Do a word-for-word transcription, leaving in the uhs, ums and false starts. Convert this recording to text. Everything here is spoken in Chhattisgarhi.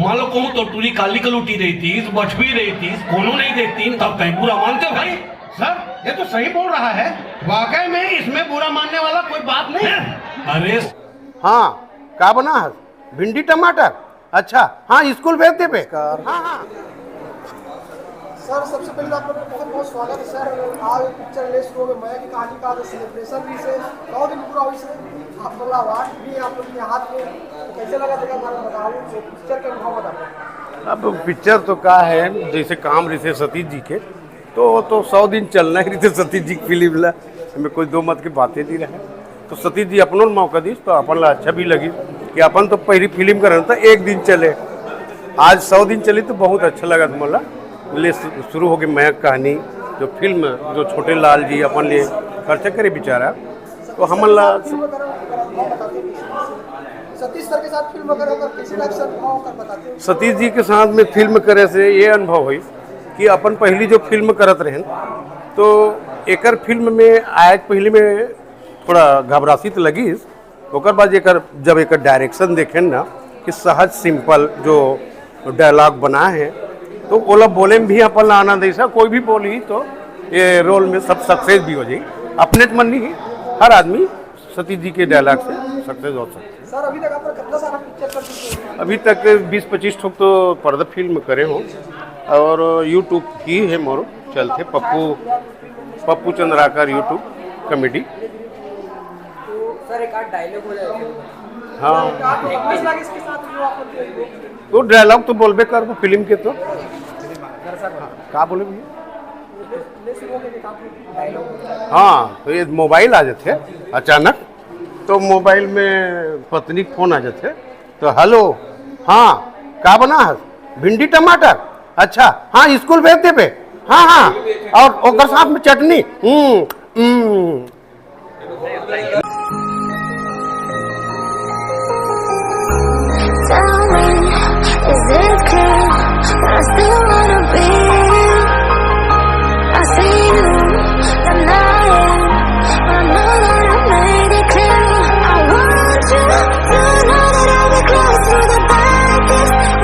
मान लो कहूँ तो टूरी काली कलूटी रहितिस, बछवी रहितिस, कोनो नहीं देखतिन, तब तैं बुरा मानते भाई? सर, ये तो सही बोल रहा है। वाकई में इसमें बुरा मानने वाला कोई बात नहीं है। अरे हाँ, का बना है? भिंडी टमाटर? अच्छा, हाँ, स्कूल भेज देबे। हाँ, हाँ। सर, सबसे पहले तो आप लोग को बहुत बहुत स्वागत है सर। आज पिक्चर रिलीज शुरू हो गई, मया के कहानी का जो सेलिब्रेशन भी से, बहुत दिन पूरा हुई से, आप लोग अवार्ड भी है आप लोग के हाथ में, तो कैसे लगा देखा हमारा बताओ, तो पिक्चर का अनुभव बताओ। अब पिक्चर तो का है, जैसे काम रहिसे सतीश जी के, तो वो तो सौ दिन चलना ही रहिसे सतीश जी की फिल्म ला, हमें कोई दो मत की बातें नहीं रहे। तो सतीश जी अपनों मौका दिस, तो अपन ला अच्छा भी लगी कि अपन तो पहली फिल्म करन तो एक दिन चले, आज सौ दिन चली, तो बहुत अच्छा लगा। तो मोला ले शु-, शुरू हो गई मया कहानी, जो फिल्म, जो छोटे लाल जी अपन लिए खर्चा करे बेचारा, तो हमन ला सतीश सर के साथ फिल्म वगैरह का कैसे टाइप से अनुभव होकर बताते हो? सतीश जी के साथ में फिल्म करे से ये अनुभव हुई कि अपन पहली जो फिल्म करत रहेन, तो एकर फिल्म में आए के पहले में थोड़ा घबरासी तो लगिस, ओकर बाद एकर, जब एकर डायरेक्शन देखेन ना कि सहज सिंपल जो डायलॉग बना है, तो ओला बोले में भी अपन ला आनंद ऐसा, कोई भी बोली तो ये रोल में सब सक्सेस भी हो जाई। अपने तो मन नहीं, हर आदमी सतीश जी के डायलॉग से सक्सेस हो सकता है। सर, अभी तक आप लोग कितना सारा पिक्चर कर चुके हैं? अभी तक बीस पच्चीस ठोक तो पर्दा फिल्म करे हो, और यूट्यूब ही है मोर चलते, पप्पू, पप्पू चंद्राकर यूट्यूब कॉमेडी। तो सर, एक आध डायलॉग हो जाए। हाँ, तो डायलॉग तो बोलबे कर फिल्म के तो। का बोले भैया? हाँ, तो ये मोबाइल आ जाते अचानक, तो मोबाइल में पत्नी के फोन आ जाते, तो हेलो, हाँ, का बना है? भिंडी टमाटर? अच्छा, हाँ, स्कूल भेज देबे। हाँ, हाँ, और ओकर साथ में चटनी। हम्म, हम्म।